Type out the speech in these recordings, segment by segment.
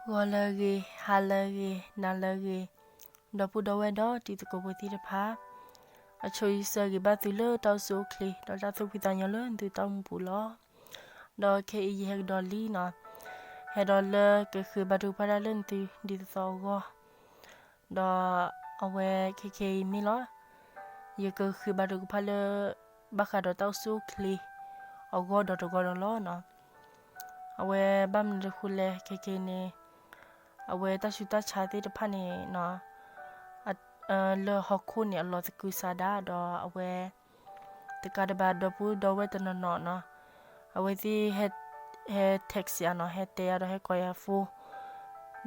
ဂီၤလၢအဂ့ၤ, ဟါလၢအဂ့ၤ, နၤလၢအဂ့ၤ, ဒီပုၢ်ဒီဝဲၢ်ဒီးတံၤသကိးဖိသ့ၣ်တဖၣ်, အဆိယဆၢဂ့ၤဘၣ်သုလၢတၢ်အိၣ်ဆူၣ်အိၣ်ချ့ ဒီးတၢ်သူၣ်ဖှံသးညီလၢသုတၢ်အိၣ်မူပူၤလီၤ. ဒီးခဲအံၤယဟဲကဒီးလံနီၤ, ဟဲဒီးလၢကဃ့ဘါထုကဖၣ်တၢ်လၢနသုဒ်သိးသိးအဂီၢ်, ဒီးအဝဲခဲခဲအံၤမ့ၢ်လီၤ, ယကဃ့ဘါထုကဖၣ်လၢ ဘၣ်ဃးဒီးတၢ်အိၣ်ဆူၣ်အိၣ်ချ့ အဂီၢ်ဒီးတဂီၢ်ဒီးလီၤနီၤ. အဝဲဘၣ်မနုၤတဃိလဲၣ်ခဲခဲအံၤန့ၣ်, အဝဲတၢ်ဆူးတၢ်ဆါသ့ၣ်တဖၣ်န့ၣ်နီၤ, အ, အ, လၢဟီၣ်ခိၣ်န့ၣ်အလီၤသကုၤဆးဒး ဒီးအဝဲ တကးဒံးဘၣ်ဒီပုၢ်ဒီဝဲၢ်တနီၤနီၤနီၤ, အဝဲသ့ၣ်ဟဲ, ဟဲ text ယၤနီၤ, ဟဲတဲယၤဒီးဟဲကိးယၤ phone,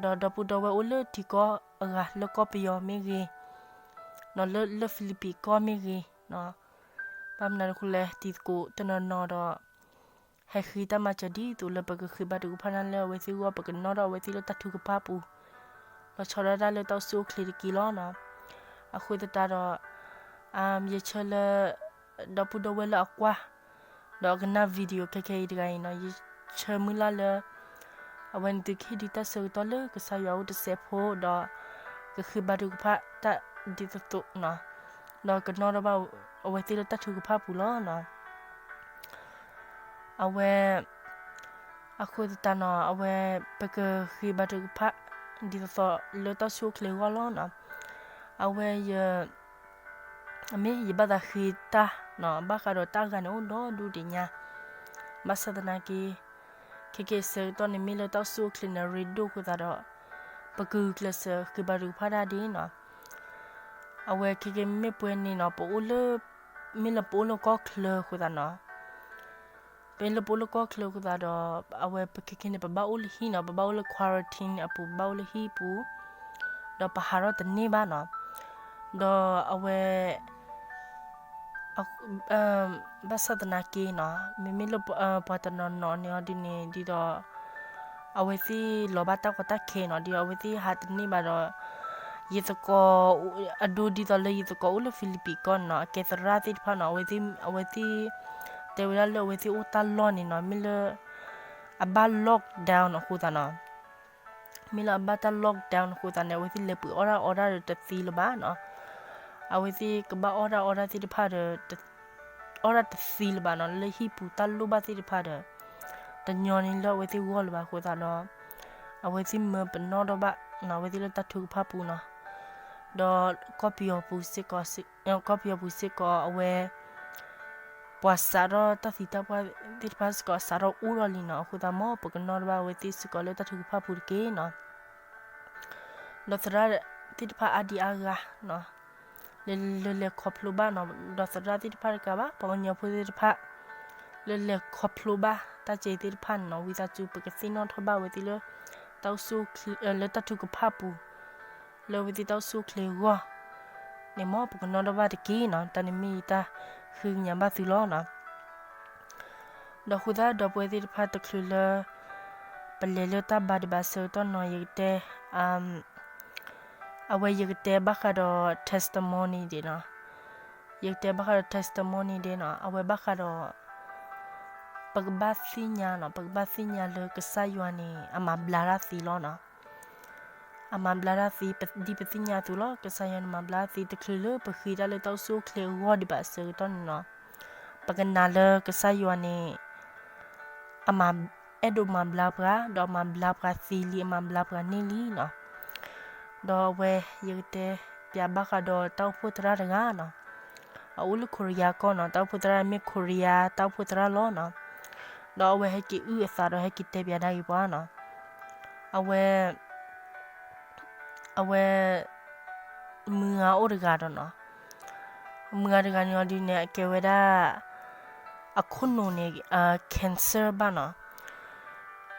ဒီးဒီပုၢ်ဒီဝဲၢ်အိၣ်လၢထံကီၢ်အဂၤလၢကီၢ်ပယီၤမ့ၢ်ဂ့ၤ, နီၤလၢ, လၢ Philippines ကီၢ်မ့ၢ်ဂ့ၤနီၤ, ဘၣ်မနုၤတဃိလဲၣ် တံၤသကိးတနီၤနီၤဒီး ဟဲဃ့တၢ်မၤစၢၤဒ်သိးလၢပကဃ့ဘါထုကဖၣ်တၢ်လၢအဝဲသ့ၣ်အဂီၢ် ပကနီၣ်ထီၣ်အဝဲသ့ၣ်လၢတၢ်ထုကဖၣ်ပူၤ, ဒီးဆီဒၣ်တၢ်လၢတၢ်အိၣ်ဆူၣ်အိၣ်ချ့တက့ၢ်လီၤနီၤ. အဃိသတးဒီး ယဆၢလၢ ဒီပုၢ်ဒီဝဲၢ်လၢအကွၢ် ဒီးအကနၣ် video ခဲခဲအံၤတဂၤအံၤနီၤ, ယဆၢမုၢ်လၢ်လၢ အဝဲန့ၣ်သုကဟ့ၣ်ဒုးတၢ်ဆၢကတီၢ်လၢကစၢ်ယွၤအိၣ်တစဲးဖိဒီး ကဃ့ဘါထုကဖၣ်တၢ်ဒ်သိးသိးနီၤ, ဒီးကနီၣ်ထီၣ်ဘၣ်အဝဲသ့ၣ်လၢတၢ်ထုကဖၣ်ပူၤလီၤနီၤ. အဝဲ အဃိသတးနီၤ အဝဲ ပကဃ့ဘါထုကဖၣ် ဒ်သိးသိးလၢတၢ်အိၣ်ဆူၣ်အိၣ်ချ့အဂီၢ်လီၤနီၤ. အဝဲယ မ့ၢ်ယဘၣ်သးဃ့တၢ်နီၤ, ဘၣ်ဃးဒီးတၢ်ဂၤန့ၣ်အိၣ်ဒီဒူၣ်ဒံးညါ, ဘၣ်ဆၣ်သနာ်က့ ခဲက့ၤဆၢကတီၢ်န့ၣ် မ့ၢ်လၢတၢ်အိၣ်ဆူၣ်အိၣ်ချ့န့ၣ် ရ့ဒိၣ်အဃိသတးဒီး ပကဂုာ်ကျဲးစၢးဃ့ဘါထုကဖၣ်တၢ်ဒ်နီၤ. အဝဲခဲက့ၤမ့ၢ်ပှဲၤန့ၣ်နီၤ, ပအိၣ်လၢ, မ့ၢ်လၢပအိၣ်လၢကီၢ်ချၢအဃိသတးနီၤ, ပမ့ၢ်လၢပအိၣ်လၢကီၢ်ချၢအဃိသတးဒီး အဝဲပခဲက့ၤန့ၣ် ပဘၣ်အိၣ်လၢဟံၣ်နီၤ, ပဘၣ်အိၣ်လၢ quarantine အပူၤ, ပဘၣ်အိၣ်လၢဟံၣ်ပူၤ, ဒီးပဟးထီၣ်တန့ၢ်ဘၣ်နီၤ. ဒီးအဝဲ ဘၣ်ဆၣ်သနာ်က့နီၤ, မ့မ့ၢ်လၢပှၤတနီၤနီၤန့ၣ်အီၤဒ်န့ၣ် ဒ်ဒီး အဝဲသ့ၣ်လီၤဘၣ်တၢ်ကီတၢ်ခဲနီၤ, ဒ်အဝဲသ့ၣ်ဟးတန့ၢ်ဘၣ်ဒီး ယသကိး, အဒိဒ်သိးလၢယသကိးအိၣ်လၢ Philippines ကီၢ်န့ၣ်နီၤ, အကဲသရၣ်သ့ၣ်တဖၣ်နီၤ, အဝဲသ့ၣ်, အဝဲသ့ၣ်တဲဝဲဒၣ်လၢအဝဲသ့ၣ်အိၣ်တၢ်လီၢ်န့ၣ်နီၤ, မ့ၢ်လၢ အဘၣ် lockdown အဃိသတးနီၤ, မ့ၢ်လၢအဘၣ်တၢ် lockdown အဃိသတးန့ၣ် အဝဲသ့ၣ်လဲၤပှ့ၤအီၣ်တၢ်အီတၢ်ဒီးတသ့လၢၤဘၣ်နီၤ. အဝဲသ့ၣ်ကဘၣ်အီၣ်တၢ်အီတၢ်သ့ၣ်တဖၣ်ဒီး အီၣ်တၢ်တသ့လၢၤဘၣ်နီၤ, လၢဟံၣ်ပူၤတၢ်လိၣ်ဘၣ်သ့ၣ်တဖၣ်ဒီး တညီန့ၢ်လၢအဝဲသ့ၣ်ဂီၢ်လၢၤဘၣ်အဃိသတးဒီး အဝဲသ့ၣ်မၢပနီၣ်ထီၣ်ဘၣ်နီၤ, အဝဲသ့ၣ်လၢတၢ်ထုကဖၣ်ပူၤနီၤ. ဒီးကီၢ်ပယီၤပူၤစ့ၢ်ကီး, ကီၢ်ပယီၤပူၤစ့ၢ်ကီးအဝဲ ပှၤစးထီၣ်တၢ်သံတၢ်ပှၢ်သ့ၣ်တဖၣ်စ့ၢ်ကီး စးထီၣ်အိၣ်ထီၣ်လံနီၤ, အဃိသတး မ်ပကနီၣ်ထီၣ်ဘၣ်အဝဲသ့ၣ်စ့ၢ်ကီးလၢတၢ်ထုကဖၣ်ပူၤတက့ၢ်နီၤ. ဒီးသရၣ်သ့ၣ်တဖၣ်အါဒံအါဂၤနီၤ, လၢလဲၤခီဖျိဘၣ်နီၤ, ဒီးသရၣ်သ့ၣ်တဖၣ်တကးဘၣ် ပှၤကညီဖိသ့ၣ်တဖၣ် လၢလဲၤခီဖျိဘၣ်တၢ်စဲသ့ၣ်တဖၣ်န့ၣ်နီၤ, ဝံသးစူၤ ပကသ့ၣ်နီၣ်ထီၣ်ဘၣ်အဝဲသ့ၣ်လၢ တၢ်အိၣ်ဆူၣ်အိၣ်ချ့, လၢတၢ်ထုကဖၣ်ပူၤ, လၢအဝဲသ့ၣ်တၢ်အိၣ်ဆူၣ်အိၣ်ချ့အဂီၢ်န့ၣ် မ်ပကနီၣ်ထီၣ်ဘၣ်တက့ၢ်နီၤ. တၢ်န့ၣ်မ့ၢ်ယတၢ်ဃ့ကညးဘၣ်သုလီၤနီၤ. ဒီးအဃိသတး ဒီပုၢ်ဝဲၢ်သ့ၣ်တဖၣ် တချုးလၢ ပလဲၤလၢတၢ်ဘါဒံးဘၣ်အဆၢကတီၢ်နီၤ, ယကတဲ အဝဲယကတဲဘၣ်ဃးဒီး testimony ဒံးနီၤ, ယကတဲဘၣ်ဃးဒီး testimony ဒံးနီၤ, အဝဲဘၣ်ဃးဒီး ပကဘၣ်သ့ၣ်ညါနီၤ, ပကဘၣ်သ့ၣ်ညါလၢကစၢ်ယွၤန့ၣ် အမၤဘျါတၢ်သ့လီၤနီၤ. အမၤဘျါတၢ်သ့ ဒ်ပသ့ၣ်ညါအသိးလီၤ, ကစၢ်ယွၤန့ၣ်မၤဘျါတၢ်သ့, တချုးလၢပဃ့တၢ်လၢတၢ်အိၣ်ဆူၣ်အိၣ်ချ့အဂီၢ်ဒံးဘၣ်အဆၢကတီၢ်န့ၣ်နီၤ, ပကနာ်လၢကစၢ်ယွၤန့ၣ် အမၤ, အဲၣ်ဒိးမၤဘျါပှၤ, ဒီးအမၤဘျါပှၤသ့လံ, အမၤဘျါပှၤန့ၢ်လံနီၤ. ဒီးအဝဲ ယကတဲပၠးဘၣ်ဃးဒီးတၢ်အိၣ်ဖှိၣ်သရၣ်တဂၤနီၤ, အအိၣ်လၢ Korea ကီၢ်နီၤ, တၢ်အိၣ်ဖှိၣ်သရၣ်မ့ၢ် Korea တၢ်အိၣ်ဖှိၣ်သရၣ်လီၤနီၤ. ဒီးအဝဲဟဲက့ၤအုၣ်အသးဒီးဟဲက့ၤတဲပၠးဒၣ်က့ၤပှၤနီၤ, အဝဲ အဝဲ မုၢ်ဂၤအိၣ်တဂၤဒီးနီၤ, မုၢ်ဂၤတဂၤန့ၣ်အီၤဒ်န့ၣ် အကဲဝဲဒၣ် အခိၣ်နူာ်န့ၣ် cancer ဘၣ်နီၤ.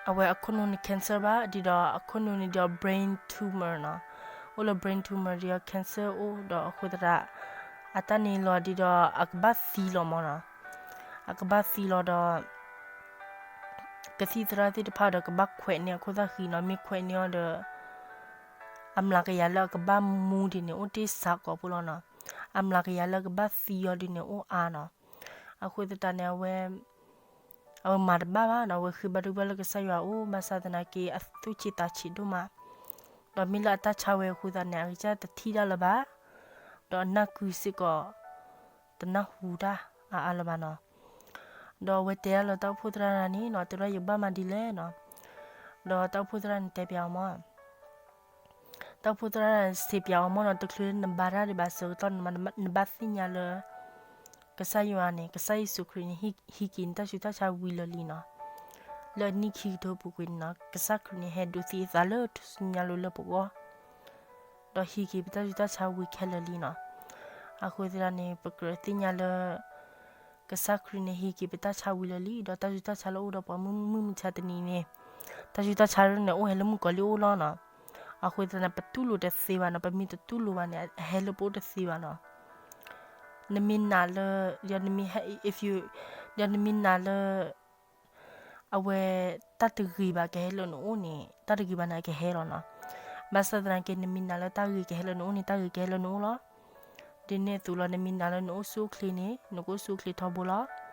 အဝဲအခိၣ်နူာ်န့ၣ် cancer ဘၣ်, ဒ်ဒီးအခိၣ်နူာ်န့ၣ်ဒ်အီၤ brain tumor နီၤ, အိၣ်လၢ brain tumor ဒ်အီၤ cancer အိၣ်ဒီးအဃိသတး အတၢ်န့ၣ်လီၤဒ်ဒီးအကဘၣ်သံလီၤမးနီၤ, အကဘၣ်သံလီၤဒီး ကသံၣ်သရၣ်သ့ၣ်တဖၣ်ဒီးကဘၣ်ခွဲးန့ၢ်အခိၣ်သၣ်ဃံနီၤ, မ့ၢ်ခွဲးန့ၢ်အီၤဒီး အမျးကယၤလၢအကဘၣ်မူဒ်န့ၣ်အိၣ်တ့ၢ်စှၤကိာ်ဖိလီၤနီၤ, အမျးကယၤလၢအကဘၣ်သံအီၤဒ်န့ၣ်အိၣ်အါနီၤ. အဃိသတးန့ၣ် အဝဲ အဝဲမၤတဘၣ်ဘၣ်နီၤ, အဝဲဃ့ဘါထုကဖၣ်လၢကစၢ်ယွၤအအိၣ်, ဘၣ်ဆၣ်သနာ်က့ အသူၣ်ဆံးသးဆံးဒိၣ်မး, ဒီးမ့ၢ်လၢအတၢ်ဆါဝဲအဃိသတးန့ၣ် အကစၢ်တထံၣ်တၢ်လၢၤဘၣ်, ဒီးအနၢ်ကုစ့ၢ်ကီး တနၢ်ဟူတၢ်အါအါလၢၤဘၣ်နီၤ. ဒီးအဝဲတဲဒၣ်လၢတၢ်အိၣ်ဖှိၣ်သရၣ်တဂၤန့ၣ်နီၤ, တဲဒၣ်ယကဘၣ်မၤဒ်လဲၣ်နီၤ. ဒီးတၢ်အိၣ်ဖှိၣ်သရၣ်န့ၣ်တဲပၠးအီၤမၢ် တၢ်အိၣ်ဖှိၣ်သရၣ်စံးပၠးအီၤမၢ်နီၤ, တချုးလၢနဘါတၢ်ဒံးဘၣ်အဆၢကတီၢ်န့ၣ် နဘၣ်သ့ၣ်ညါလၢ ကစၢ်ယွၤန့ၣ်, ကစၢ်ယ့ၣ်ၡူးခရံာ်န့ၣ် ဟံးက့ၤနတၢ်ဆူးတၢ်ဆါဝံၤလၢာ်လံနီၤ. လၢအနံၣ်ခံကထိပူၤကွံာ်န့ၣ်နီၤ, ကစၢ်ခရံာ်န့ၣ် ဟဲဒိးသံအသးလၢထူၣ်စုညါလိၤလၢပဂီၢ်, ဒီးဟံးက့ၤပတၢ်ဆူးတၢ်ဆါဝံၤခဲလၢာ်လံနီၤ. အဃိသတးန့ၣ် ပကြၢးသ့ၣ်ညါလၢ ကစၢ်ခရံာ်န့ၣ် ဟံးက့ၤပတၢ်ဆါဝံၤလၢာ်လံ, ဒီးတၢ်ဆူးတၢ်ဆါလၢအအိၣ်ဒီးပှၤမုၢ်မုၢ်မဆါတနံၤန့ၣ်, တၢ်ဆူးတၢ်ဆါန့ၣ် အိၣ်ဟဲလၢမုၣ်ကီၤလံၢ်အအိၣ်လီၤနီၤ. အဃိသတးန့ၣ် ပတူၢ်လိာ်တသ့ဘၣ်နီၤ, ပမ့ၢ်တတူၢ်လိာ်ဘၣ်န့ၣ် အဟဲလၢပအိၣ်တသ့ဘၣ်နီၤ. နမ့ၢ်နာ်လၢ, ဒီးနမ့ၢ်နာ်လၢ အဝဲတၢ်တဂ့ၤဘၣ်ကဟဲလၢနအိၣ်န့ၣ် တၢ်တဂ့ၤဘၣ်န့ၣ်ကဟဲလီၤနီၤ. ဘၣ်ဆၣ်သနာ်က့ နမ့ၢ်နာ်လၢတၢ်ဂ့ၤကဟဲလၢနအိၣ်န့ၣ် တၢ်ဂ့ၤကဟဲလၢနအိၣ်လီၤ. ဒ်န့ၣ်အသိးလီၤ, နမ့ၢ်နာ်လၢနအိၣ်ဆူၣ်အိၣ်ချ့န့ၣ် နကအိၣ်ဆူၣ်အိၣ်ချ့ထီဘိလီၤ.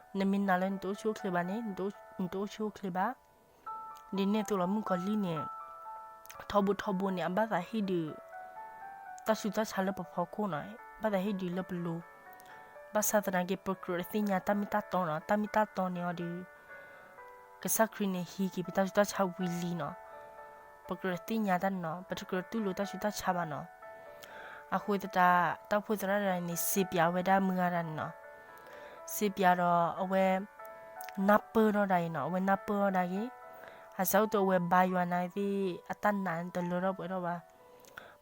နမ့ၢ်နာ်လၢနတအိၣ်ဆူၣ်အိၣ်ချ့ဘၣ်န့ၣ် နတအိၣ်ဆူၣ်အိၣ်ချ့ဘၣ်. ဒ်န့ၣ်အသိးလီၤ, မုၣ်ကီၤလံၢ်န့ၣ် ထီဘိထီဘိန့ၣ် အဘၣ်သးဟ့ၣ်ဒုး တၢ်ဆူးတၢ်ဆါလၢပဖီခိၣ်နီၤ, ဘၣ်သးဟ့ၣ်ဒုးလၢပလိၤ. ဘၣ်ဆၣ်သနာ်က့ ပကြၢးသ့ၣ်ညါတၢ်မ့ၢ်တၢ်တီနီၤ, တၢ်မ့ၢ်တၢ်တီန့ၣ်အီၤဒီး ကစၢ်ခရံာ်န့ၣ် ဟံးက့ၤပတၢ်ဆူးတၢ်ဆါဝံၤလံနီၤ. ပကြၢးသ့ၣ်ညါတၢ်န့ၣ်နီၤ, ပတကြၢးတူၢ်လိာ်တၢ်ဆူးတၢ်ဆါဘၣ်နီၤ. အဃိသတး တၢ်အိၣ်ဖှိၣ်သရၣ်တဂၤန့ၣ် စံးပၠးဝဲဒၣ်မုၢ်ဂၤတဂၤန့ၣ်နီၤ. စံးပၠးဒီးအဝဲ နၢ်ပၢၢ်ထီၣ်ဒၣ်အံၤနီၤ, အဝဲနၢ်ပၢၢ်ထီၣ်ဒၣ်က့ၤ, အစးအိၣ်တ့ၢ်အဝဲဘါယွၤနာ်သ့ၣ် အတၢ်နာ်န့ၣ်တလၢထီၣ်ပှဲၤထီၣ်ဘၣ်.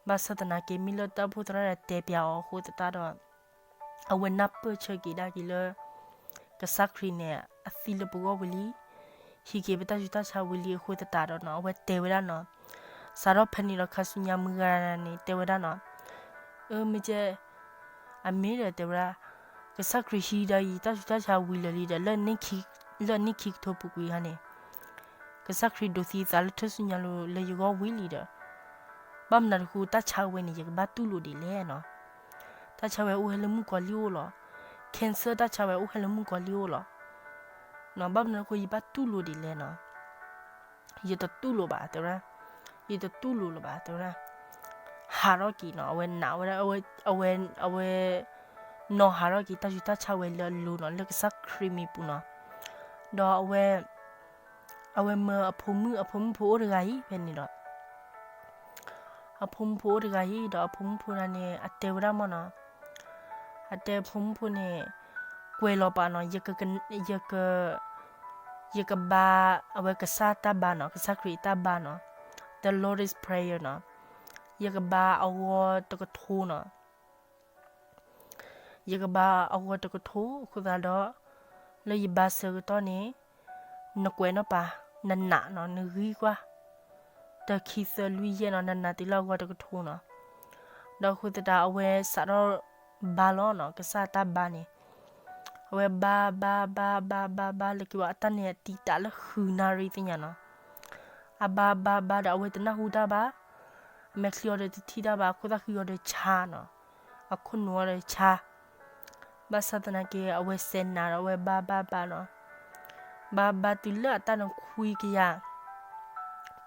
ဘၣ်ဆၣ်သနာ်က့ မ့ၢ်လၢတၢ်အိၣ်ဖှိၣ်သရၣ်တဂၤတဲပၠးအီၤအဃိသတးဒီး အဝဲနၢ်ပၢၢ်ဆၢက့ၤဒၣ်က့ၤလၢ ကစၢ်ခရံာ်န့ၣ် အသံလၢပဂီၢ်ဝံၤလံ, ဟံးက့ၤပတၢ်ဆူးတၢ်ဆါဝံၤလံအဃိသတးဒီးနီၤ, အဝဲတဲဝဲဒၣ်နီၤ, စးထီၣ်ဖဲန့ၣ်ဒီးခါဆူညါမုၢ်ဂၤန့ၣ် တဲဝဲဒၣ်နီၤ, အၢ မ့ၢ်ကဲ အမ့ၢ်ဒီးတဲဝဲဒၣ်, ကစၢ်ခရံာ်ဟံးဒီးယတၢ်ဆူးတၢ်ဆါဝံၤလၢာ်လံဒီး လၢအနံၣ်ခံကထိပူၤကွံာ်ခါန့ၣ် ကစၢ်ခရံာ်ဒိးသံအသးလၢထူၣ်စုညါလိၤလၢယဂီၢ်ဝံၤလံဒီး ဘၣ်မနုၤတဃိ တၢ်ဆါဝဲန့ၣ် ယကဘၣ်တူၢ်လိာ်ဒ်လဲၣ်နီၤ. တၢ်ဆါဝဲအိၣ်ဟဲလၢမုၣ်ကီၤလံၢ်အိၣ်လီၤ. cancer တၢ်ဆါဝဲအိၣ်ဟဲလၢမုၣ်ကီၤလံၢ်အိၣ်လီၤ. ဘၣ်မနုၤတဃိ ယဘၣ်တူၢ်လိာ်ဒ်လဲၣ်နီၤ. ယတတူၢ်လိာ်ဘၣ် တဲဝဲဒၣ်, ယတတူၢ်လိာ်လၢၤဘၣ် တဲဝဲဒၣ်. ဟးထီၣ်က့ၤနီၤ, အဝဲနာ်ဝဲဒၣ်, အဝဲ, အဝဲ နီၤဟးထီၣ်က့ၤ တၢ်ဆူးတၢ်ဆါဝဲလၢအလိၤနီၤ, လၢကစၢ်ခရံာ်မံၤပူၤနီၤ. ဒီးအဝဲ အဝဲမၢအဖိမုၣ်, အဖိမုၣ်ဖိအိၣ်တဂၤအံၤဖဲန့ၣ်ဒီး အဖိမုၣ်ဖိအိၣ်တဂၤအံၤဒီး အဖိမုၣ်ဖိတဂၤန့ၣ် အတဲဝဲဒၣ်မၢ်နီၤ, အတဲအဖိမုၣ်ဖိန့ၣ်, ကွဲးလီၤပာ်နီၤ, ယက, ယက, ယကဘါ အဝဲကစၢ်တၢ်ဘါနီၤ, ကစၢ်ခရံာ်တၢ်ဘါနီၤ, the Lord's Prayer နီၤ, ယကဘါအဂီၢ်တကထိနီၤ. ယကဘါအဂီၢ်တကထိအဃိသတးဒီး လၢယဘါဆၢကတီၢ်န့ၣ် နကွဲးနီၣ်ပာ်, နနာ်နီၤ, နဂံၢ်ကွၢ်, တၢ ခံ သၢ လွံၢ် ယဲၢ်နီၤ, နနာ်တုၤလၢအဂီၢ်တကထိနီၤ. ဒီးအဃိသတး အဝဲစးထီၣ်ဘါလီၤနီၤ, ကစၢ်တၢ်ဘါန့ၣ်, အဝဲဘါ ဘါ ဘါ ဘါ ဘါ ဘါ လၢက့ၤဝဲအတၢ်န့ၣ် အတံာ်တာ်လၢဃုနၣ်ရံၣ်သ့ၣ်ညါနီၤ. အဘါ ဘါ ဘါဒီး အဝဲတနၢ်ဟူတၢ်ဘၣ်, အမဲာ်ချံအီၤဒီးတထံၣ်တၢ်ဘၣ်, အခိၣ်သၣ်ဃံအီၤဒီးဆါနီၤ, အခိၣ်နူာ်အီၤဒီးဆါ. ဘၣ်ဆၣ်သနာ်က့ အဝဲစဲးနးဒီး အဝဲဘါ ဘါ ဘါနီၤ, ဘါ ဘါတုၤလၢအတၢ်န့ၣ် ခွံကယၤ,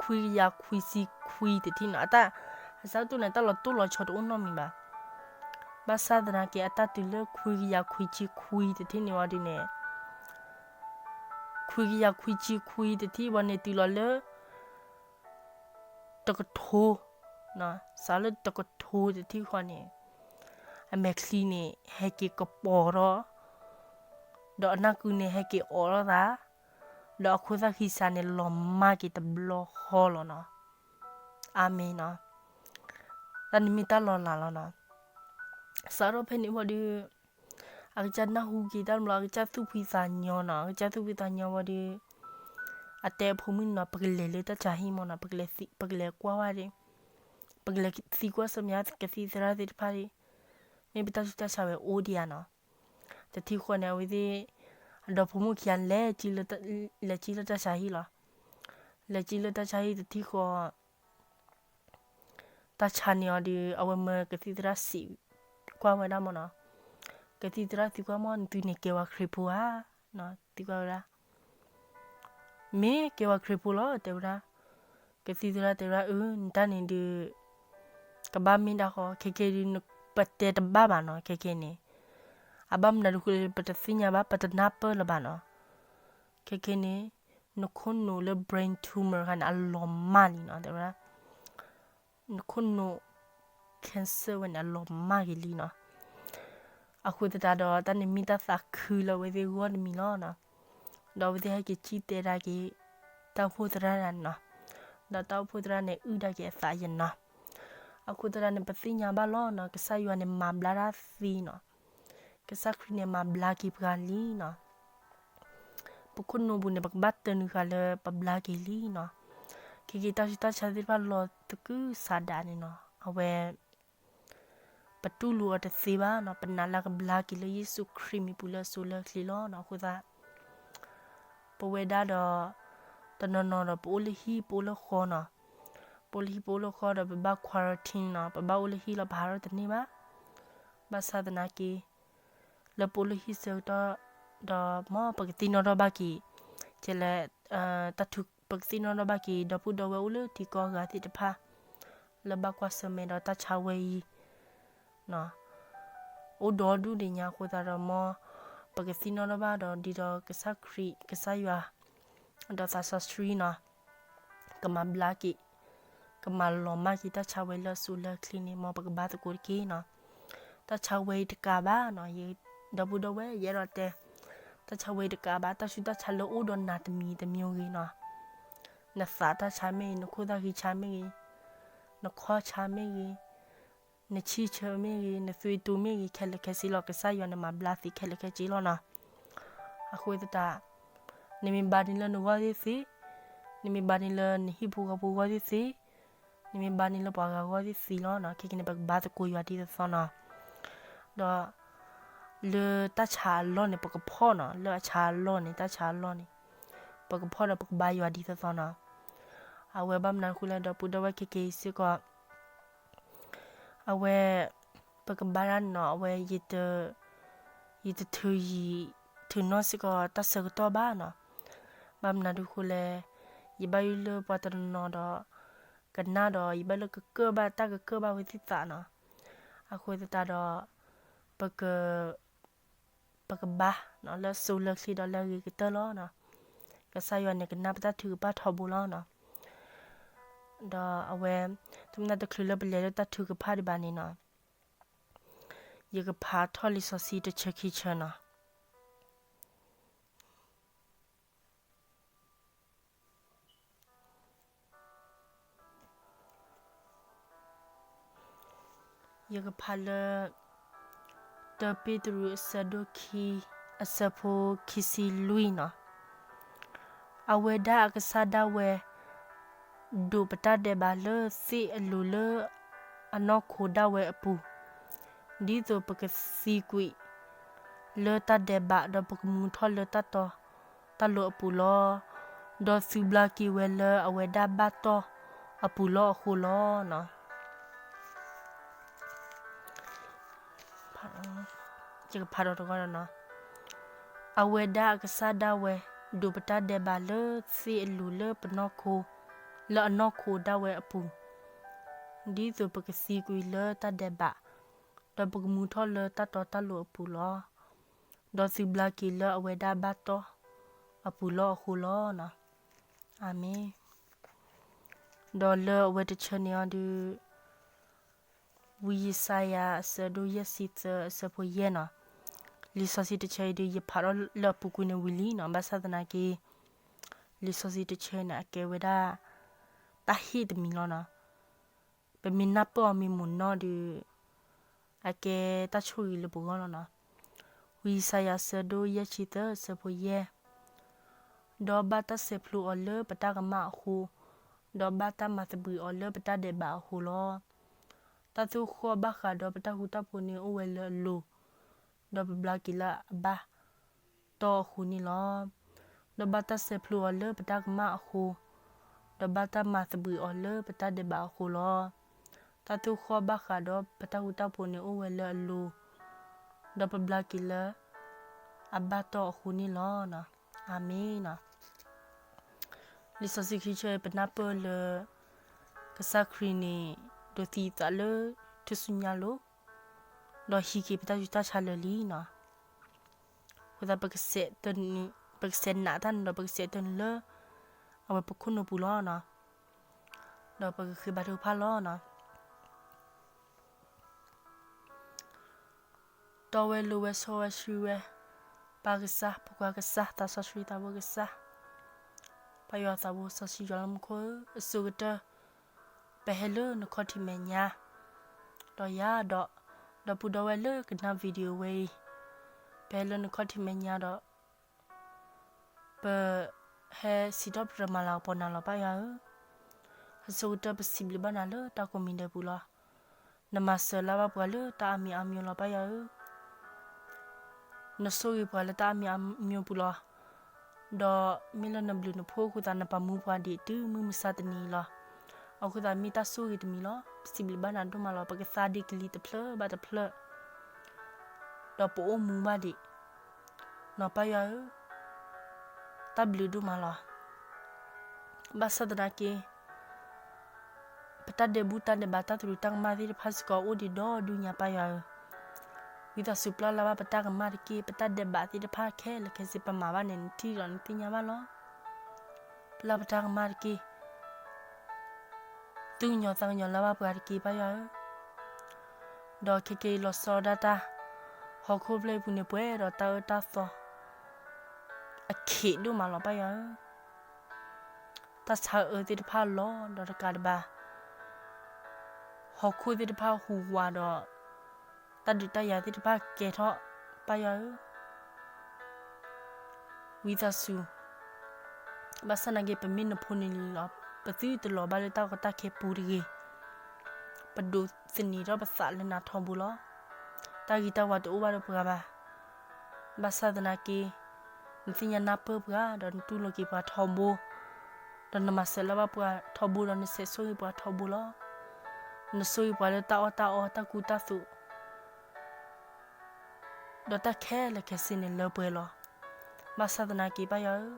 ခွံကယၤခွံဆံခွံတထံၣ်နီၤ, အတၢ်, အစးအိၣ်တ့ၢ်န့ၣ် တၢ်လီၤတိၢ်လီၤဆီတအိၣ်နီတမံၤဘၣ်. ဘၣ်ဆၣ်သနာ်က့ အတၢ်တုၤလၢခွံကယၤခွံဆံခွံတထံၣ်န့ၣ်ဝံၤဒ်န့ၣ်, ခွံကယၤခွံဆံခွံတထံၣ်ဝံၤန့ၣ် တုၤလီၤလၢ တကထိ, စးလၢတကထိတထံၣ်ဃီန့ၣ်, အမဲာ်ချံန့ၣ် ဟဲက့ၤကပီၤထီၣ်, ဒီးအနၢ်ကုန့ၣ် ဟဲက့ၤအိးထီၣ်သး, ဒီးအခိၣ်သၣ်ဃံဆါန့ၣ် လီၤမၢ်က့ၤတဘျီဃီလီၤနီၤ. အၤမ့ၣ်နီၤ. တၢ်န့ၣ်မ့ၢ်တၢ်လီၤလးလီၤနီၤ. စးထီၣ်ဖဲန့ၣ်ဝံၤဒီး အကစၢ်နၢ်ဟူက့ၤတၢ်တဘျီ အကစၢ်သူၣ်ဖှံသးညီနီၤ, အကစၢ်သူၣ်ဖှံသးညီဝံၤဒီး အတဲအဖိမုၣ်န့ၣ်နီၤ, ပကလဲၤလၢတၢ်ဆါဟံၣ်မၢ်နီၤ, ပကလဲၤသံ, ပကလဲၤကွၢ်ဝဲဒီး, ပကလဲၤသံကွၢ်ဆူမဲာ်ညါကသံၣ်သရၣ်သ့ၣ်တဖၣ်ဒီး, မ့ၢ်ပတၢ်ဆူးတၢ်ဆါဝဲအိၣ်ဒံးဧါနီၤ. တထံၣ်ဃီန့ၣ် အဝဲသ့ၣ် အဒီဖိမုၣ်ခံဂၤန့ၣ် လဲၤ, လဲၤကံလၢတၢ်ဆါဟံၣ်လီၤ. လဲၤကံလၢတၢ်ဆါဟံၣ်တထံၣ်ဃီ တၢ်ဆါန့ၢ်အီၤဒီး အဝဲမၢကသံၣ်သရၣ်စံးကွၢ်ဝဲဒၣ်မၢ်နီၤ, ကသံၣ်သရၣ်သံကွၢ်မၢ် နသုန့ၣ်ကဲဝဲခရံာ်ဖိဧါ, သံကွၢ်ဝဲဒၣ်. မ့ၢ်ကဲဝဲခရံာ်ဖိလီၤ တဲဝဲဒၣ်. ကသံၣ်သရၣ်တဲဝဲဒၣ် အၢ နတၢ်န့ၣ်ဒုး ကဘၣ်မ့ၢ်ဒၣ်ဃီ ခဲခဲဒုး ပတဲတဘၣ်ဘၣ်နီၤ ခဲခဲန့ၣ် အဘၣ်မနုၤဒုးဃိလၢ ပတသ့ၣ်ညါဘၣ် ပတနၢ်ပၢၢ်လၢၤဘၣ်နီၤ. ခဲခဲန့ၣ် နခိၣ်နူာ်လၢ brain tumor ခါန့ၣ် အလီၤမၢ်လံနီၤ တဲဝဲဒၣ်. နခိၣ်နူာ် cancer ဝဲန့ၣ် အလီၤမၢ်က့ၤလံနီၤ. အဃိသတးဒီး တၢ်န့ၣ်မ့ၢ်တၢ်သးခုလၢအဝဲသ့ၣ်ဂီၢ်တမံၤလီၤနီၤ. ဒီးအဝဲသ့ၣ်ဟဲက့ၤစံၣ်တဲၤဒၣ်က့ၤ တၢ်အိၣ်ဖှိၣ်သရၣ်တဂၤန့ၣ်နီၤ. ဒီးတၢ်အိၣ်ဖှိၣ်သရၣ်န့ၣ် အုၣ်ဒၣ်က့ၤအသးယဲနီၤ. အဃိသတးန့ၣ် ပသ့ၣ်ညါဘၣ်လီၤနီၤ ကစၢ်ယွၤန့ၣ်မၤဘျါတၢ်သ့နီၤ. ကစၢ်ခရံာ်န့ၣ်မၤဘျါက့ၤပှၤလံနီၤ. ပခိၣ်နူာ်ပူၤန့ၣ် ပကဘၣ်တနုာ်ဃာ်လၢပဘျါက့ၤလံနီၤ. ခဲက့ၤတၢ်ဆူးတၢ်ဆါသ့ၣ်တဖၣ်လီၤသကုၤဆးဒးန့ၣ်နီၤ အဝဲ ပတူၢ်လိာ်အီၤတသ့ဘၣ်နီၤ. ပနာ်လၢကဘျါက့ၤလၢယ့ၣ်ၡူးခရံာ်မံၤပူၤလၢအစိၤလၢအချ့လီၤနီၤ. အဃိသတး ပဝဲဒၣ်ဒီး တနီၤနီၤဒီးပအိၣ်လၢဟံၣ်ပအိၣ်လၢဃီနီၤ. ပအိၣ်လၢဟံၣ်ပအိၣ်လၢဃီဒီးပဘၣ် quarantine နီၤ. ပဘၣ်အိၣ်လၢဟံၣ်လီၤ ပဟးထီၣ်တန့ၢ်ဘၣ်. ဘၣ်ဆၣ်သနာ်က့ လၢပအိၣ်လၢဟံၣ်ဆၢကတီၢ် ဒီးမ်ပကသ့ၣ်နီၣ်ထီၣ်ဘၣ်က့ၤ ကဲလဲၣ် တၢ်ထုး ပကသ့ၣ်နီၣ်ထီၣ်ဘၣ်က့ၤ ဒီပုၢ်ဒီဝဲၢ်အိၣ်လၢထံကီၢ်အဂၤသ့ၣ်တဖၣ် လၢဘၣ်ကွၢ်ဆၢၣ်မဲာ်ဒီးတၢ်ဆါဝဲအံၤ အိၣ်ဒီဒူၣ်ဒံးညါအဃိသတးဒီးမ် ပကသ့ၣ်နီၣ်ထီၣ်ဘၣ်ဒီး ဒ်သိးကစၢ်ခရံာ် ကစၢ်ယွၤ ဒီးသးစီဆှံနီၤ ကမၤဘျါက့ၤ ကမၤလီၤမၢ်က့ၤတၢ်ဆါဝဲလၢအစိၤလၢအချ့န့ၣ် မ်ပကဘါသကိးတက့ၢ်နီၤ. တၢ်ဆါဝဲအံၤတကးဘၣ်နီၤ, ဒီပုၢ်ဒီဝဲၢ် ယအဲၣ်ဒိးတဲ တၢ်ဆါဝဲအံၤတကးဘၣ် တၢ်ဆူးတၢ်ဆါလၢအိၣ်ဒီးနၤတမံၤတမံၤဂ့ၤနီၤ, နသးတၢ်ဆါမ့ၢ်ဂ့ၤ, နခိၣ်သၣ်ဃံဆါမ့ၢ်ဂ့ၤ, နခီၣ်ဆါမ့ၢ်ဂ့ၤ, နဆံၣ်ဆၢမ့ၢ်ဂ့ၤ, နသွံၣ်တူမ့ၢ်ဂ့ၤ, ခဲလၢာ်ခဲဆ့လီၤ ကစၢ်ယွၤန့ၣ်မၤဘျါသ့ခဲလၢာ်ခဲဆ့လီၤနီၤ. အဃိသတး နမ့ၢ်ဘါန့ၢ်လၢနဂီၢ်သ့ၣ်သ့, နမ့ၢ်ဘါန့ၢ်လၢနဟံၣ်ဖိဃီဖိဂီၢ်သ့ၣ်သ့, နမ့ၢ်ဘါန့ၢ်လၢပှၤဂၤဂီၢ်သ့ၣ်သ့လီၤနီၤ. ခဲကနံၣ်န့ၣ် ပကဘါသကိးယွၤဒ်သိးသိးနီၤ. ဒီး လၢတၢ်ဆါအလီၢ်န့ၣ် ပကဖီၣ်နီၤ, လၢအဆါအလီၢ်န့ၣ် တၢ်ဆါအလီၢ်န့ၣ် ပကဖီၣ်ဒီးပကဘါယွၤဒ်သိးသိးနီၤ. အဝဲဘၣ်မနုၤဃိလဲၣ် ဒီပုၢ်ဒီဝဲၢ် ခဲကနံၣ်စ့ၢ်ကီး အဝဲ ပကဘါတၢ်နီၤ, အဝဲ ယတထုးယံာ်ထုးနီၢ်စ့ၢ်ကီးတၢ်ဆၢကတီၢ်ဘၣ်နီၤ. ဘၣ်မနုၤဒုးဃိလဲၣ်, ယဘၣ်ယိၣ်လၢပှၤတနီၤနီၤဒီး ကနၣ်ဒီး ယဘၣ်လၢကကၢၣ်ဘၣ်တၢ်ကကၢၣ်ဘၣ်ဝဲသ့ၣ်သးနီၤ. အဃိသတးဒီး ပက ပကဘါလၢစိၤလၢချ့ဒီးလၢအဂ့ၤကတၢၢ်လီၤနီၤ. ကစၢ်ယွၤန့ၣ်ကနၣ်ပတၢ်ထုကဖၣ်ထီဘိလီၤနီၤ. ဒီးအဝဲ တမ့ၢ်တချုးလၢပလဲၤလၢတၢ်ထုကဖၣ်ဒံးဘၣ်န့ၣ်နီၤ, ယကဖးထီၣ်လံာ်စီဆှံတဆၢခံဆၢနီၤ. ယကဖးလၢ တၢပ့းတရူးအဆၢဒိၣ်ခံ အဆၢဖိခံဆံလွံၢ်နီၤ. အဝဲဒၣ်အကစၢ်ဒၣ်ဝဲ ဒိးပတၢ်ဒဲးဘးလၢသ့ၣ်အလိၤလၢအနီၢ်ခိဒၣ်ဝဲအပူၤ, ဒ်သိးပကသံကွံာ်လၢတၢ်ဒဲးဘး ဒီးပကမူထီၣ်လၢတၢ်တီတၢ်လိၤအပူၤလီၤ. ဒီးသုဘျါက့ၤဝဲလၢအဝဲဒၣ်ဘၣ်တီၢ်အပူၤလီၤအဃိလီၤ. ယကဖးဒီးတဂီၢ်ဒီးနီၤ. အဝဲဒၣ်အကစၢ်ဒၣ်ဝဲ ဒိးပတၢ်ဒဲးဘးလၢသ့ၣ်အလိၤလၢပနီၢ်ခိ, လၢအနီၢ်ခိဒၣ်ဝဲအပူၤ, ဒ်သိးပကသံကွံာ်လၢတၢ်ဒဲးဘး, ဒီးပကမူထီၣ်လၢတၢ်တီတၢ်လိၤအပူၤလီၤ. ဒီးသုဘျါက့ၤလၢအဝဲဒၣ်ဘၣ်တီၢ်အပူၤလီၤအဃိလီၤ. အၤမ့ၣ်. ဒီးလၢအဝဲတဆၢန့ၣ်အီၤဒုး ဝံယၡါယၤအဆၢဒိၣ်ယဲၢ်ဆံသၢအဆၢဖိယဲၢ်နီၤ. လံာ်စီဆှံတဆၢအံၤဒုး ယဖးထီၣ်လၢအပူၤကွံာ်န့ၣ်ဝံၤလံနီၤ, ဘၣ်ဆၣ်သနာ်က့ လံာ်စီဆှံတဆၢန့ၣ် အကဲဝဲဒၣ် တၢ်ဟ့ၣ်တမံၤလီၤနီၤ. ပမ့ၢ်နၢ်ပၢၢ်အီၤမ့ၢ်မုာ်နီၢ်ဒုး အကဲတၢ်ဆိၣ်ဂ့ၤလၢပဂီၢ်လီၤနီၤ. ဝံယၡါယၤအဆၢဒိၣ်ယဲၢ်ဆံသၢအဆၢဖိယဲၢ်, ဒီးဘၣ်တၢ်ဆဲးဖျိအီၤလၢပတၢ်ကမၣ်အဃိ, ဒီးဘၣ်တၢ်မၤသဘှံးအီၤလၢပတၢ်ဒဲးဘးအဃိလီၤ. တၢ်သိၣ်ဃီၣ်ဘၣ်ဃးဒီးပတၢ်ဃူတၢ်ဖိးန့ၣ်အိၣ်ဝဲလၢအလိၤ, ဒီးပဘျါက့ၤလၢအဘၣ်တီၢ်အဃိန့ၣ်လီၤ. ဒီးဘၣ်တၢ်ဆဲးဖျိအီၤလၢပတၢ်ကမၣ်အဃိ, ဒီးဘၣ်တၢ်မၤသဘှံးအီၤလၢပတၢ်ဒဲးဘးအဃိလီၤ. တၢ်သိၣ်ဃီၣ်ဘၣ်ဃးဒီးပတၢ်ဃူတၢ်ဖိးန့ၣ်အိၣ်ဝဲလၢအလိၤ, ဒီးပဘျါက့ၤလၢအဘၣ်တီၢ်အဃိန့ၣ်လီၤ. အၤမ့ၣ်နီၤ. လံာ်စီဆှံခံဆၢအံၤ ပနၢ်ပၢၢ်လၢ ကစၢ်ခရံာ်န့ၣ် ဒိးသံအသးလၢထူၣ်စုညါအလိၤ, ဒီးဟံးက့ၤပတၢ်ဆူးတၢ်ဆါလၢာ်လံနီၤ. အဃိသတး ပကစဲးနာ်တၢ်န့ၣ်ဒီး ပကစဲးတၢ်န့ၣ်လၢ အဝဲပခိၣ်နူာ်ပူၤလီၤနီၤ. ဒီးပကဃ့ဘါထုကဖၣ်လီၤနီၤ. တီဝဲလိၤဝဲဆိဝဲဆှံဝဲ, ပၢ်ကစၢ်, ဖိခွါကစၢ်, သးစီဆှံသးဘိကစၢ်, ပၢ်ယွၤသးဘိစီဆှံယွၤလၢမူခိၣ်ဧၢ, အဆိကတၢၢ် ပဟဲလၢနခီၣ်ထံးမဲာ်ညါ, ဒီးယၤဒီး ဒီပုၢ်ဒီဝဲၢ်လၢကနၣ် video ဝဲအံၤ, ပဟဲလၢနခီၣ်ထံးမဲာ်ညါဒီး ပဟဲစံးထီၣ်ပတြၢၤမၤလၤကပီၤနၤလီၤ ပၢ်ယွၤဧၢ. အဆိကတၢၢ်ပစံးဘျုးဘၣ်နၤလၢတၢ်ကိးမံၤဒဲးပူၤလီၤ. နမၤစၢၤလၢ်ဘၣ်ပှၤလၢတၢ်အါမံၤအါမံၤလီၤ ပၢ်ယွၤဧၢ. နဆိၣ်ဂ့ၤပှၤလၢတၢ်အါမံၤအါမံၤပူၤလီၤ. ဒီးမ့ၢ်လၢနဘျုးနဖှိၣ်အဃိသတး နပာ်မူပှၤဒံးတုၤမုၢ်မဆါတနံၤအံၤလီၤ. အဃိသတးမ့ၢ်တၢ်ဆိၣ်ဂ့ၤတမံၤလီၤ. ပစံးဘျုးဘၣ်နၤဒိၣ်မးလီၤ. ပကသါဒံးကလံၤတဖျၢၣ်ဘၣ်တဖျၢၣ် ဒီးပအိၣ်မူဘၣ်ဒံး နီၤ ပၢ်ယွၤဧၢ, တၢ်ဘျုးဒိၣ်မးလီၤ. ဘၣ်ဆၣ်သနာ်က့ ပတၢ်ဒဲးဘူးတၢ်ဒဲးဘးတၢ်သရူးတၢ်ကမၣ်သ့ၣ်တဖၣ်စ့ၢ်ကီးအိၣ်ဒံးဒီဒူၣ်ညါ ပၢ်ယွၤဧၢ. ဝံသးစူၤပျၢ်လၢ်ဘၣ်ပတၢ်ကမၣ်တက့ၢ်. ပတၢ်ဒဲးဘးသ့ၣ်တဖၣ်ခဲလၢာ်ခဲဆ့ ပမၤဘၣ်န့ၣ် နထံၣ်ဒီးနသ့ၣ်ညါဘၣ်လီၤ. ပျၢ်ပတၢ်ကမၣ်တက့ၢ်. သူၣ်ကညီၤသးကညီၤလၢ်ဘၣ်ပှၤတက့ၢ် ပၢ်ယွၤဧၢ. ဒီးခဲကနံၣ်အံၤလီၤဆီဒၣ်တၢ်, ဟီၣ်ခိၣ်ဖျၢၣ်အံၤပူၤန့ၣ် ပှဲၤဒီးတၢ်အၢတၢ်သီ အခ့ဒိၣ်မးလီၤ ပၢ်ယွၤဧၢ. တၢ်ဆါအၢသ့ၣ်တဖၣ်လီၤဒီးတကးဒံးဘၣ် ဟီၣ်ခိၣ်သ့ၣ်တဖၣ်ဟူးဝးဒီး တၢ်ဒုးတၢ်ယၤသ့ၣ်တဖၣ်ကဲထီၣ် ပၢ်ယွၤဧၢ. ဝံသးစူၤ, ဘၣ်ဆၣ်သနာ်က့ ပမ့ၢ်နဖိန့ၣ်လံလီၤ. ပသုတလီၤဘၣ်လၢတၢ်ကီတၢ်ခဲပူၤတဂ့ၤ. ပဒိးသန့ၤထီၣ်ပသးလၢနၤထီဘိလီၤ. တၢ်ဂ့ၤတၢ်ဝါတအိၣ်ဘၣ်ဒီးပှၤဘၣ်. ဘၣ်ဆၣ်သနာ်က့ နသ့ၣ်ညါနၢ်ပၢၢ်ပှၤ ဒီးနတူၢ်လိာ်က့ၤပှၤထီဘိ, ဒီးနမၤစၢၤလၢ်ဘၣ်ပှၤထီဘိ ဒီးနဆဲးဆိၣ်ဂ့ၤပှၤထီဘိလီၤ. နဆိၣ်ဂ့ၤပှၤလၢတၢ်အီၣ်တၢ်အီ တၢ်ကူတၢ်သိး ဒီးတၢ်ခဲလၢာ်ခဲဆ့န့ၣ်လၢပှဲၤလီၤ. ဘၣ်ဆၣ်သနာ်က့ ပၢ်ယွၤဧ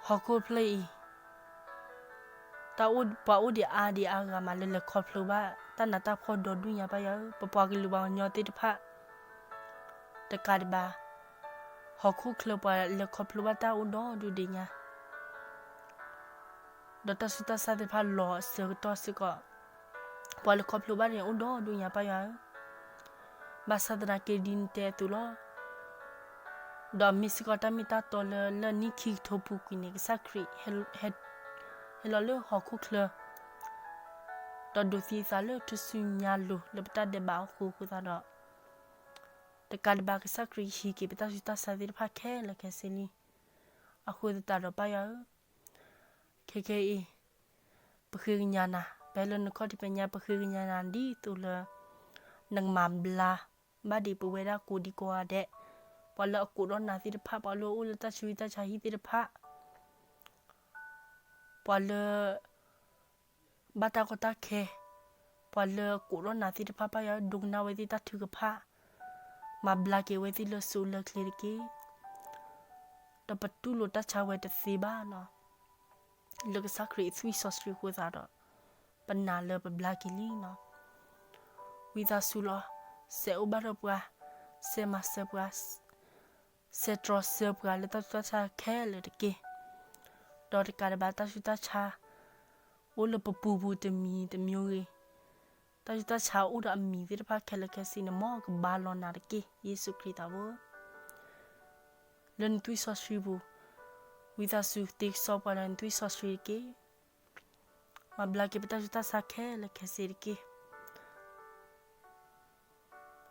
ၢ, ဟီၣ်ခိၣ်ဖျၢၣ်အံၤ တၢ်အိၣ် ပှၤအိၣ်ဒံးအါဒံးအါဂၤမးလၢလဲၤခီဖျိဘၣ် တၢ်နးတၢ်ဖှီၣ်ဒီဒူၣ်ညါ ပၢ်ယွၤဧၢ, ပပှၤကလုာ်ပှၤကညီသ့ၣ်တဖၣ် တကးဒံးဘၣ် ဟီၣ်ခိၣ်ချၢပှၤလဲၤခီဖျိဘၣ်တၢ်အိၣ်ဒီဒူၣ်ဒံးညါ ဒီးတၢ်ဆူးတၢ်ဆါသ့ၣ်တဖၣ်လီၤအဆၢကတီၢ်စ့ၢ်ကီး, ပှၤလဲၤခီဖျိဘၣ်န့ၣ်အိၣ်ဒီဒူၣ်ညါ ပၢ်ယွၤဧၢ, ဘၣ်ဆၣ်သနာ်က့ဒ်နတဲအသိးလီၤ. ဒီးမ့ၢ်စ့ၢ်ကီးတၢ်မ့ၢ်တၢ်တီလၢ လၢနံၣ်ခံကထိပူၤကွံာ်န့ၣ် ကစၢ်ခရံာ် ဟဲလီၤလၢဟီၣ်ခိၣ်ချၢ ဒီးဒိးသံအသးလၢထူၣ်စုညါလိၤလၢပတၢ်ဒဲးဘးအဃိအဃိသတးဒီး, တကးဒံးဘၣ်ကစၢ်ခရံာ်ဟံးက့ၤပတၢ်ဆူးတၢ်ဆါသ့ၣ်တဖၣ်ခဲလၢာ်ခဲဆ့လံ. အဃိသတးဒီးပၢ်ယွၤဧၢ, ခဲကနံၣ်အံၤ ပဃ့ကညးနၤ, ပဟဲလၢနခီၣ်ထံးမဲာ်ညါ ပဃ့ကညးနၤဒ်သိးလၢ နကမၤဘျါဘၣ်ဒံးပဝဲဒၣ်ကိးဒံကိးဂၤဒဲး, ပှၤလၢအကိးထီၣ်နၤသ့ၣ်တဖၣ်, ပှၤလၢအအိၣ်လၢတၢ်ဆူးတၢ်ဆါဟံၣ်သ့ၣ်တဖၣ်, ပှၤလၢ ဘၣ်တၢ်ကီတၢ်ခဲ, ပှၤလၢအကိးထီၣ်နၤသ့ၣ်တဖၣ် ပၢ်ယွၤဒိကနၣ်ဝဲသ့ၣ်တၢ်ထုကဖၣ်, မၤဘျါက့ၤဝဲသ့ၣ်လၢစိလၢချ့တက့ၢ်. ဒီးပတူၢ်လိာ်တၢ်ဆါဝဲတသ့ဘၣ်နီၤ, လၢကစၢ်ခရံာ်အသွံၣ်စီဆှံအဃိသတးဒီး, ပနာ်လၢပဘျါက့ၤလံနီၤ. ဝံသးစူၤလီၤ, စဲးအိၣ်ဘၣ်ထီၣ်ပှၤ, စဲးမၤစၢၤပှၤ, စဲးတြီဆၢပှၤလၢတၢ်ဆူးတၢ်ဆါခဲလၢာ်တက့ၢ်. ဒီးတကးဒံးဘၣ်တၢ်ဆူးတၢ်ဆါ အိၣ်လၢပပူၤပူၤတမံၤတမံၤဂ့ၤ, တၢ်ဆူးတၢ်ဆါအိၣ်ဒီးအမံၤသ့ၣ်တဖၣ်ခဲလၢာ်ခဲဆ့န့ၣ် မ်ကဘါလီၤနၤတက့ၢ် ယ့ၣ်ၡူးခရံာ်သးဘိဧၢ. လၢနသွံၣ်စီဆှံပူၤ, ဝံသးစူၤတ့ကစီပှၤလၢနသွံၣ်စီဆှံတက့ၢ်. မၤဘျါက့ၤပတၢ်ဆူးတၢ်ဆါခဲလၢာ်ခဲဆ့တက့ၢ်.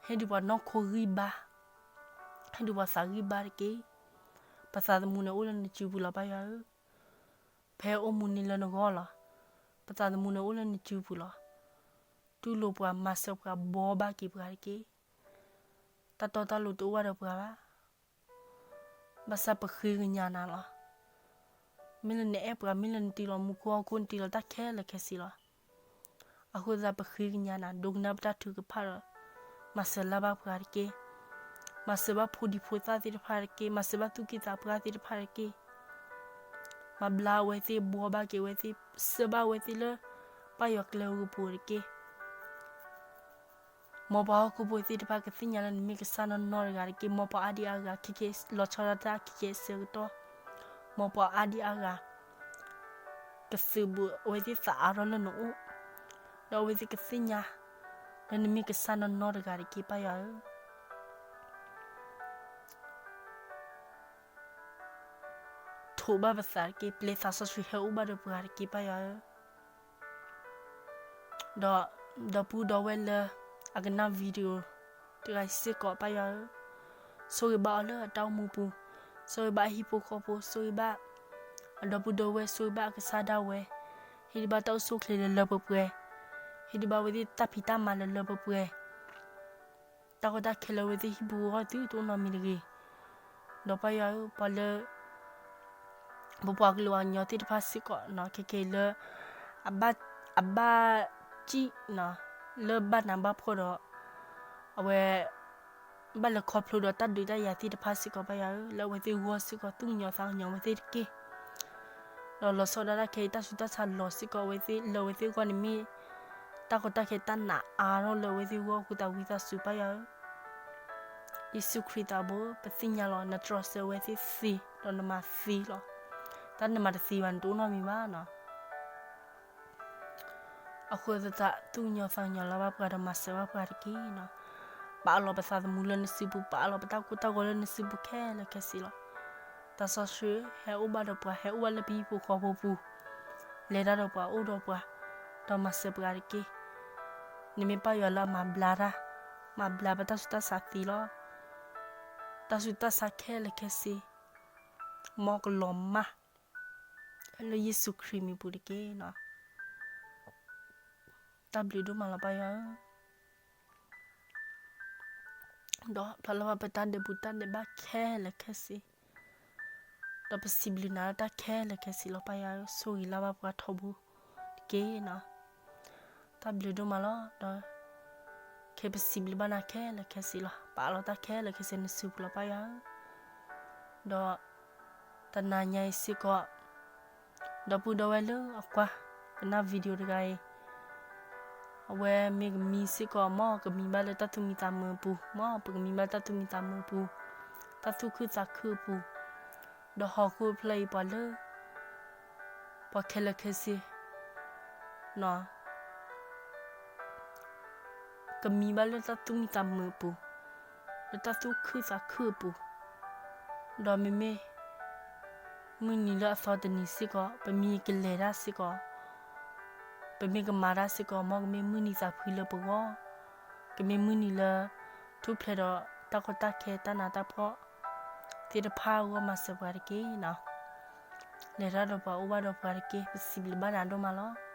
ဟ့ၣ်ဒုးပှၤနီၢ်ခိဂံၢ်ဘါ, ဟ့ၣ်ဒုးပှၤသးဂံၢ်ဘါတက့ၢ်. ပသးသမူန့ၣ်အိၣ်လၢနစုပူၤလီၤ ပၢ်ယွၤဧၢ. ပဟဲအိၣ်မူန့ၢ်လၢနဂီၢ်လီၤ. ပသးသမူန့ၣ်အိၣ်လၢနစုပူၤလီၤ. တူၢ်လိာ်ပှၤ မၤစၢၤပှၤ ဘှီဘၣ်က့ၤပှၤတက့ၢ်. တၢ်တီတၢ်လိၤတအိၣ်ဘၣ်ဒီးပှၤဘၣ်. ဘၣ်ဆၣ်ပဃ့ကညးနၤလီၤ. မ့ၢ်လၢနအဲၣ်ပှၤ, မ့ၢ်လၢနတ့လီၤမူခိၣ်ဟီၣ်ခိၣ် နတ့လီၤတၢ်ခဲလၢာ်ခဲဆ့လီၤ. အဃိသတးပဃ့ကညးနၤ ဒိကနၣ်ပတၢ်ထုကဖၣ်ဒီး မၤစၢၤလၢ်ဘၣ်ပှၤတက့ၢ်. မၤစၢၤဘၣ်ဖိဒံဖိသၣ်သ့ၣ်တဖၣ်တက့ၢ်. မၤစၢၤဘၣ်သူၣ်က့သးပှၢ်သ့ၣ်တဖၣ်တက့ၢ်. မၤဘျါအဝဲသ့ၣ် ဘှီဘၣ်က့ၤအဝဲသ့ၣ်, စၢဘၣ်အဝဲသ့ၣ်လၢ ပၢ်ယွၤကျဲဧိၤပူၤတက့ၢ်. မ်ပှၤဟီၣ်ခိၣ်ဖိသ့ၣ်တဖၣ်ကသ့ၣ်ညါလၢနမ့ၢ်ကစၢ်နီၢ်နီၢ်တဂၤတက့ၢ်. မ်ပှၤအါဒံအါဂၤ ခဲကဲလီၤဆီဒၣ်တၢ်ခဲကဲအဆၢကတီၢ်, မ်ပှၤအါဒံအါဂၤ ကသုးဘူးအဝဲသ့ၣ်သးအါထီၣ်လၢနအိၣ်, ဒီးအဝဲသ့ၣ်ကသ့ၣ်ညါ လၢနမ့ၢ်ကစၢ်နီၢ်နီၢ်တဂၤတက့ၢ် ပၢ်ယွၤဧၢ. ထိးဘၣ်ပသးတက့ၢ်. ပျဲသးစီဆှံဟဲအိၣ်ဘၣ်ဒီးပှၤတက့ၢ် ပၢ်ယွၤဧၢ. ဒီး ဒီပုၢ်ဒီဝဲၢ်လၢ အကနၣ် video တဂၤစ့ၢ်ကီး ပၢ်ယွၤဧၢ, ဆိၣ်ဂ့ၤဘၣ်အီၤလၢအတၢ်အိၣ်မူပူၤ, ဆိၣ်ဂ့ၤဘၣ်အဟံၣ်ဖိဃီဖိ, ဆိၣ်ဂ့ၤဘၣ် အဒီပုၢ်ဒီဝဲၢ်, ဆိၣ်ဂ့ၤဘၣ်အကစၢ်ဒၣ်ဝဲ, ဟ့ၣ်ဒုးဘၣ်တၢ်အိၣ်ဆူၣ်အိၣ်ချ့လၢလၢပှဲၤပှဲၤ, ဟ့ၣ်ဒုးဘၣ်အဝဲသ့ၣ်တၢ်ဖံးတၢ်မၤလၢလၢပှဲၤပှဲၤ, တၢ်ကီတၢ်ခဲလၢအဝဲသ့ၣ်ဟံၣ်ပူၤအဂီၢ် သုတအိၣ်နီတမံၤတဂ့ၤ. ဒီးပၢ်ယွၤဧၢ, ပှၤလၢ ပပှၤကလုာ်ပှၤကညီသ့ၣ်တဖၣ်စ့ၢ်ကီးနီၤ, ခဲကဲအံၤလၢ အဘၣ် အဘၣ်စံၣ်နီၤ, လၢဘၣ်နးဘၣ်ဖှီၣ်ဒီး အဝဲ ဘၣ်လဲၤခီဖျိဒီးတၢ်ဒုးတၢ်ယၤသ့ၣ်တဖၣ်စ့ၢ်ကီး ပၢ်ယွၤဧၢ, လၢအဝဲသ့ၣ်အဂီၢ်စ့ၢ်ကီး သူၣ်ကညီၤသးကညီၤအဝဲသ့ၣ်တက့ၢ်. ဒီးလီၤဆီဒၣ်တၢ်ခဲအံၤ တၢ်ဆူးတၢ်ဆါလီၤစ့ၢ်ကီးအဝဲသ့ၣ်, လၢအဝဲသ့ၣ်အဂီၢ်န့ၣ်မ့ၢ် တၢ်ကီတၢ်ခဲတၢ်နာ်အါထီၣ်လၢအဝဲသ့ၣ်အဂီၢ်အဃိသတး ဝံသးစူၤ ပၢ်ယွၤဧၢ, ယ့ၣ်ၡူးခရံာ်သးဘိ ပသ့ၣ်ညါလီၤ နတြီဆၢအဝဲသ့ၣ်သ့, ဒီးနမၤသ့လီၤ. တၢ်နမၤတသ့ဘၣ် နတအိၣ်နီတမံၤဘၣ်နီၤ. အဃိသတး သူၣ်ကညီၤသးကညီၤလၢ်ဘၣ်ပှၤဒီးမၤစၢၤဘၣ်ပှၤတက့ၢ်နီၤ. ပာ်လီၤပသးသမူလၢနစုပူၤ, ပာ်လီၤပတၢ်ကိၢ်တၢ်ဂီၤလၢနစုပူၤခဲလၢာ်ခဲဆ့လီၤ. သးစီဆှံဟဲအိၣ်ဘၣ်ဒီးပှၤ, ဟဲအိၣ်ဘၣ်လၢပဟံၣ်ဖိဃီဖိပူၤ, လဲၤတၢ်ဒီးပှၤ, အိၣ်ဒီးပှၤ, ဒီးမၤစၢၤပှၤတက့ၢ်. နမ့ၢ်ပၢ်ယွၤလၢအမၤဘျါတၢ်, မၤဘျါပတၢ်ဆူးတၢ်ဆါသ့လီၤ. တၢ်ဆူးတၢ်ဆါခဲလၢာ်ခဲဆ့ မ်ကလီၤမၢ် လၢယ့ၣ်ၡူးခရံာ်မံၤပူၤတက့ၢ်နီၤ. တၢ်ဘျုးဒိၣ်မးလီၤ ပၢ်ယွၤဧၢ, ဒီးဖျါလၢ်ဘၣ်ပတၢ်ဒဲးဘူးတၢ်ဒဲးဘးခဲလၢာ်ခဲဆ့, ဒီးပစံးဘျုးနၤလၢတၢ်ခဲလၢာ်ခဲဆ့လီၤ ပၢ်ယွၤဧၢ, ဆိၣ်ဂ့ၤလၢ်ဘၣ်ပှၤထီဘိတက့ၢ်နီၤ. တၢ်ဘျုးဒိၣ်မးလီၤ. ဒီးခဲပစံးဘျုးဘၣ်နၤခဲလၢာ်ခဲဆ့လီၤ. ပာ်လီၤတၢ်ခဲလၢာ်ခဲဆ့နစုပူၤလီၤ ပၢ်ယွၤဧၢ. ဒီးတနၤညါအံၤစ့ၢ်ကီး ဒီပုၢ်ဒီဝဲၢ်လၢအကွၢ်ကနၣ် video တဂၤအံၤ, အဝဲမ့ၢ်ကမံစ့ၢ်ကီး မ်ကမံဘၣ်လၢတၢ်သူၣ်မံသးမုာ်အပူၤ, မ်ပကမံဘၣ်တၢ်သူၣ်မံသးမုာ်အပူၤ, တၢ်သူၣ်ခုသးခုအပူၤ, ဒီးဟီၣ်ခိၣ်ဖျၢၣ်အံၤပှၤလၢ ပှၤခဲလၢာ်ခဲဆ့ ကမံဘၣ်လၢတၢ်သူၣ်မံသးမုာ်အပူၤ, လၢတၢ်သူၣ်ခုသးခုအပူၤ, ဒီးမ့မ့ၢ် မုၢ်နံၤလၢအသီတနံၤစ့ၢ်ကီး ပမ့ၢ်ကလဲၤတၢ်စ့ၢ်ကီး, ပမ့ၢ်ကမၤတၢ်စ့ၢ်ကီး မ်ကမ့ၢ်မုၢ်နံၤသးဖှံလၢပဂီၢ်, ကမ့ၢ်မုၢ်နံၤလၢ ထူၣ်ဖျဲးဒီးတၢ်ကီတၢ်ခဲတၢ်နးတၢ်ဖှီၣ်သ့ၣ်တဖၣ်အဂီၢ် မၤစၢၤပှၤတက့ၢ်နီၤ. လဲၤတၢ်ဒီးပှၤ အိၣ်ဘၣ်ဒီးပှၤတက့ၢ်. ပစံးဘျုးဘၣ်နၤဒိၣ်မးလီၤ.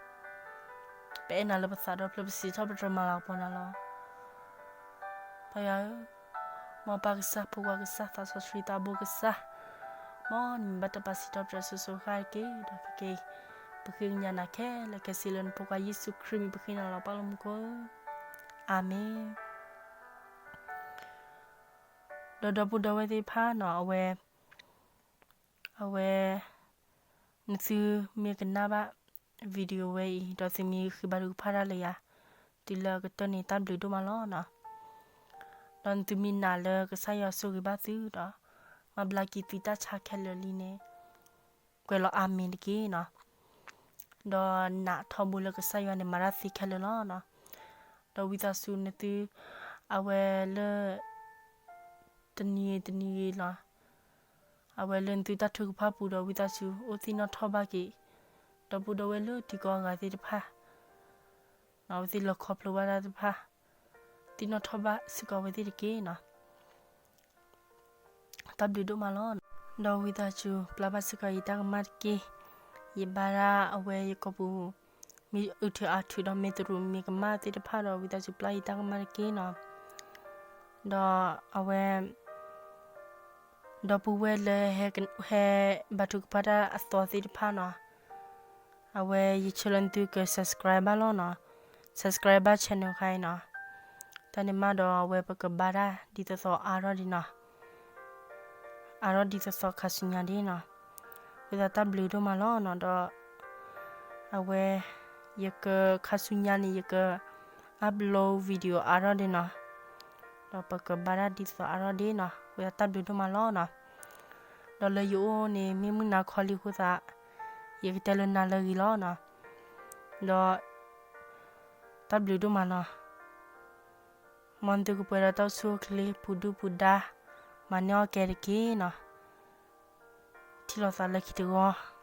ပအဲၣ်နၤလၢပသးဒီဖျၢၣ် ပစံးထီၣ်ပတြၢၤမၤလၤကပီၤနၤလီၤ. ပၢ်ယွၤဧၢ, မ်ပၢ်ကစၢ် ဖိခွါကစၢ် သးစီဆှံသးဘိကစၢ်, မ်နမံၤဘၣ်တၢ်ပာ်စံးထီၣ်ပတြၢၤစိၤစိၤဃၣ်ဃၣ်တက့ၢ်. ဒီးခဲကနံၣ်အံၤ ပဃ့ကညးနၤခဲလၢာ်ခဲဆ့လၢနဖိခွါယ့ၣ်ၡူးခရံာ်မံၤ ပဃ့နၤလီၤ ပၢ်လၢမူခိၣ်ဧၢ, အၤမ့ၣ်. ဒီးဒီပုၢ်ဒီဝဲၢ်သ့ၣ်တဖၣ်နီၤ အဝဲ အဝဲ နသုမ့ၢ်ကနၣ်ဘၣ် video ဝဲအံၤ ဒီးသုမ့ၢ်ဃ့ဘါထုကဖၣ်တၢ်လၢယၤ တုၤလၢအကတၢၢ်န့ၣ် တၢ်ဘျုးဒိၣ်မးလီၤနီၤ. ဒီးနသုမ့ၢ်နာ်လၢကစၢ်ယွၤဆိၣ်ဂ့ၤဘၣ်သုဒီး မၤဘျါက့ၤသုတၢ်ဆါခဲလၢာ်လံန့ၣ် ကွဲးလီၤအၤမ့ၣ်တက့ၢ်နီၤ. ဒီးနာ်ထီဘိလၢကစၢ်ယွၤန့ၣ် မၤတၢ်သ့ခဲလၢာ်လီၤနီၤ. ဒီးဝံသးစူၤနသု အဝဲလၢ တနံၤဂ့ၤတနံၤဂ့ၤလီၤ. အဝဲလၢနသုတၢ်ထုကဖၣ်ပူၤဒီး ဝံသးစူၤအိၣ်သ့ၣ်နီၣ်ထီၣ်ဘၣ်က့ၤ ဒီပုၢ်ဒီဝဲၢ်လၢထံကီၢ်အဂၤသ့ၣ်တဖၣ်, အဝဲသ့ၣ်လၢခီဖျိဘၣ်တၢ်တဖၣ် သ့ၣ်နီၣ်ထီၣ်ဘၣ်စ့ၢ်ကီးအဝဲသ့ၣ်တက့ၢ်နီၤ. တၢ်ဘျုးဒိၣ်မးလီၤ. ဒီးဝံသးစူၤပျၢ်ဘၣ်စ့ၢ်ကီးယတၢ်ကမၣ်တက့ၢ်. ယဘါဒၣ်အဝဲယကိာ်ပူၤ မ့ၢ်အုၣ်ထုးအါထုးဒီးမ့ၢ်တရူးမ့ၢ်ကမၣ်သ့ၣ်တဖၣ်ဒီး ဝံသးစူၤပျၢ်ယတၢ်ကမၣ်တက့ၢ်နီၤ. ဒီးအဝဲ ဒီပုၢ်ဝဲၢ်လၢ ဟဲဘါထုကဖၣ်တၢ်အသီသ့ၣ်တဖၣ်နီၤ, အဝဲယဆၢလၢနသုက subscribe ဘၣ်လီၤနီၤ. subscribe ဘၣ် channel ခါအံၤနီၤ. တၢ်န့ၣ်မးဒီးအဝဲပကဘါတၢ်ဒ်သိးသိးအါထီၣ်ဒံးနီၤ. အါထီၣ်ဒ်သိးသိးခါဆူညါဒ်နီၤ. ဝံသးစူၤတၢ်ဘျုးဒိၣ်မးလီၤနီၤ. ဒီးအဝဲ ယက ခါဆူညါန့ၣ် ယက upload video အါထီၣ်ဒ့နီၤ, ဒီးပကဘါတၢ်ဒ်သိးအါထီၣ်ဒ့နီၤ. ဝံသးစူၤတၢ်ဘျုးဒိၣ်မးလီၤနီၤ. ဒီးလၢယအိၣ်န့ၣ် မ့ၢ်မုၢ်နၤခီလံအဃိသတး ယကတဲလၢနၤလၢအဂ့ၤလီၤနီၤ. ဒီး တၢ်ဘျုးဒိၣ်မးနီၤ. မ်သုကပှဲၤဒီးတၢ်အိၣ်ဆူၣ်အိၣ်ချ့ ပူၤဒုၣ်ပူၤဒါ မၤန့ၢ်အီၣ်ကဲတက့ၢ်နီၤ. ထံၣ်လိာ်သးလၢခံတဂီၤ.